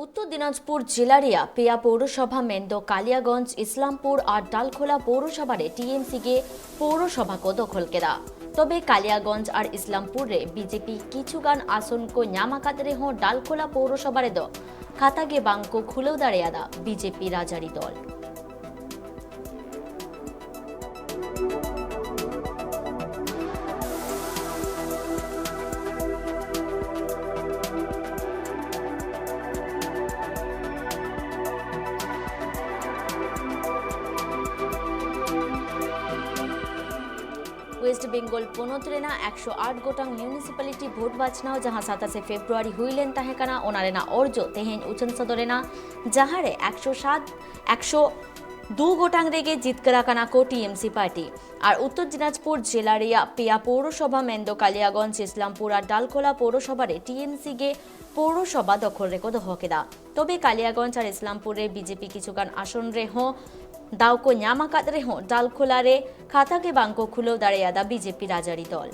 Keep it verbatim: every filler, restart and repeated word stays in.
ᱩᱛᱛᱚᱨ ᱫᱤᱱᱟᱡᱽᱯᱩᱨ ᱡᱮᱞᱟ ᱨᱮᱭᱟᱜ ᱯᱮᱭᱟ ᱯᱳᱣᱨᱚᱥᱚᱵᱷᱟ ᱢᱮᱱᱫᱚ ᱠᱟᱞᱤᱭᱟᱜᱚᱸᱡᱽ, ᱤᱥᱞᱟᱢᱯᱩᱨ ᱟᱨ ᱰᱟᱞᱠᱷᱳᱞᱟ ᱯᱳᱣᱨᱚᱥᱚᱵᱷᱟ ᱨᱮ ᱴᱤᱮᱢᱥᱤ ᱜᱮ ᱯᱳᱣᱨᱚᱥᱚᱵᱷᱟ ᱠᱚ ᱫᱚᱠᱷᱚᱞ ᱠᱮᱫᱟ᱾ ᱛᱚᱵᱮ ᱠᱟᱞᱤᱭᱟᱜᱚᱸᱡᱽ ᱟᱨ ᱤᱥᱞᱟᱢᱯᱩᱨ ᱨᱮ ᱵᱤᱡᱮᱯᱤ ᱠᱤᱪᱷᱩ ᱜᱟᱱ ᱟᱥᱚᱱ ᱠᱚ ᱧᱟᱢ ᱟᱠᱟᱫ ᱨᱮᱦᱚᱸ ᱰᱟᱞᱠᱷᱳᱞᱟ ᱯᱳᱣᱨᱚᱥᱚᱵᱷᱟ ᱨᱮᱫᱚ ᱠᱷᱟᱛᱟ ᱜᱮ ᱵᱟᱝ ᱠᱚ ᱠᱷᱩᱞᱟᱹᱣ ᱫᱟᱲᱮᱭᱟᱫᱟ ᱵᱤᱡᱮᱯᱤ ᱨᱟᱡᱽᱟᱹᱨᱤ ᱫᱚᱞ᱾ ᱳᱭᱮᱥᱴ ᱵᱮᱝᱜᱚᱞ ᱯᱚᱱᱚᱛ ᱨᱮᱱᱟᱜ ᱮᱠᱥᱚ ᱟᱴ ᱜᱚᱴᱟᱝ ᱢᱤᱭᱩᱱᱤᱥᱤᱯᱟᱞᱤᱴᱤ ᱵᱷᱳᱴ ᱵᱟᱪᱷᱱᱟᱣ ᱡᱟᱦᱟᱸ ᱥᱟᱛᱟᱥᱮ ᱯᱷᱮᱵᱽᱨᱩᱣᱟᱨᱤ ᱦᱩᱭ ᱞᱮᱱ ᱛᱟᱦᱮᱸ ᱠᱟᱱᱟ, ᱚᱱᱟ ᱨᱮᱱᱟᱜ ᱚᱨᱡᱚ ᱛᱮᱦᱮᱧ ᱩᱪᱷᱟᱹᱱ ᱥᱚᱫᱚᱨ ᱮᱱᱟ, ᱡᱟᱦᱟᱸ ᱨᱮ ᱮᱠᱥᱚ ᱥᱟᱛ, ᱮᱠᱥᱚ ᱫᱩ ᱜᱚᱴᱟᱝ ᱨᱮᱜᱮ ᱡᱤᱛᱠᱟᱹᱨ ᱟᱠᱟᱱᱟ ᱠᱚ ᱴᱤᱮᱢᱥᱤ ᱯᱟᱨᱴᱤ᱾ ᱟᱨ ᱩᱛᱛᱚᱨ ᱫᱤᱱᱟᱡᱽᱯᱩᱨ ᱡᱮᱞᱟ ᱨᱮᱭᱟᱜ ᱯᱮᱭᱟ ᱯᱳᱣᱨᱚᱥᱚᱵᱷᱟ ᱢᱮᱱᱫᱚ ᱠᱟᱞᱤᱭᱟᱜᱚᱸᱡᱽ, ᱤᱥᱞᱟᱢᱯᱩᱨ ᱟᱨ ᱰᱟᱞᱠᱷᱳᱞᱟ ᱯᱳᱣᱨᱚᱥᱚᱵᱷᱟ ᱨᱮ ᱴᱤᱮᱢᱥᱤ ᱜᱮ ᱯᱳᱣᱨᱚᱥᱚᱵᱷᱟ ᱫᱚᱠᱷᱚᱞ ᱨᱮᱠᱚ ᱫᱚᱦᱚ ᱠᱮᱫᱟ᱾ ᱛᱚᱵᱮ ᱠᱟᱞᱤᱭᱟᱜᱚᱸᱡᱽ ᱟᱨ ᱤᱥᱞᱟᱢᱯᱩᱨ ᱨᱮ ᱵᱤᱡᱮᱯᱤ ᱠᱤᱪᱷᱩᱜᱟᱱ ᱟᱥᱚᱱ ᱨᱮᱦᱚᱸ ᱫᱟᱣ ᱠᱚ ᱧᱟᱢ ᱟᱠᱟᱫ ᱨᱮᱦᱚᱸ ᱰᱟᱞᱠᱷᱳᱞᱟ ᱨᱮ ᱠᱷᱟᱛᱟ ᱜᱮ ᱵᱟᱝ ᱠᱚ ᱠᱷᱩᱞᱟᱹᱣ ᱫᱟᱲᱮᱭᱟᱫᱟ ᱵᱤᱡᱮᱯᱤ ᱨᱟᱡᱽᱟᱹᱨᱤ ᱫᱚᱞ᱾